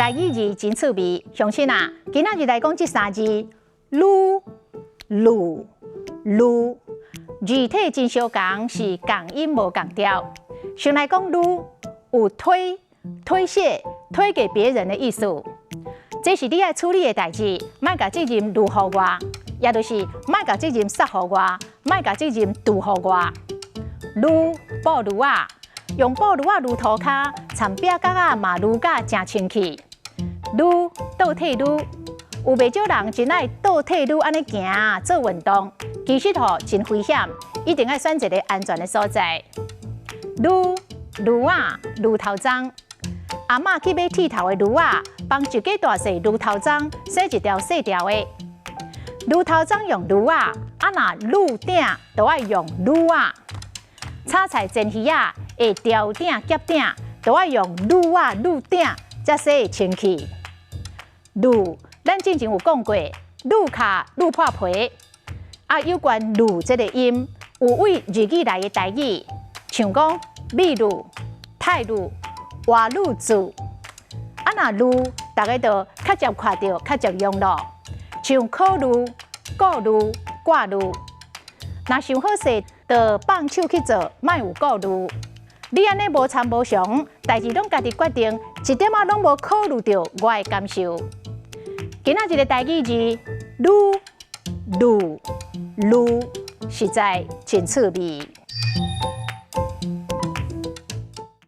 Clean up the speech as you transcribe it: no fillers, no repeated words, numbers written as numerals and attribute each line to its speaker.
Speaker 1: 台語字真趣味，鄉親啊，今仔日來講這三字：擼、滷、擼，字體真相仝，是仝音無仝調。先來講擼，有推、推卸、推給別人的意思。這是你愛處理的代誌，莫共責任擼予我，也就是莫共責任捒予我，莫共責任揬予我。擼布擼仔，用布擼仔擼塗跤，摻壁角仔嘛擼甲誠清氣。擼倒退嚕，有袂少人真愛倒退嚕按呢行做運動，其實吼真危險，一定愛選一个安全的所在。擼擼仔，爐頭鬃，阿嬤去買剃頭的擼仔，幫一家大細爐頭鬃洗一條細條的。爐頭鬃用擼仔，啊若滷鼎就愛用滷仔。炒菜煎魚仔會牢鼎夾鼎，就愛用滷仔滷鼎，才洗會清氣。滷，咱之前有講過，滷跤滷破皮。啊，有關滷這个音，有對日語來的台語，像講秘魯、泰魯、瓦魯子。啊，若滷，大家就較捷看著，較捷用咯。像考慮、顧慮、掛慮。若想好勢，就放手去做，莫有顧慮。你按呢無參無詳，代誌攏家己決定，一點仔攏無考慮著我的感受。今仔日的台語字，擼、滷、擼，實在真趣味。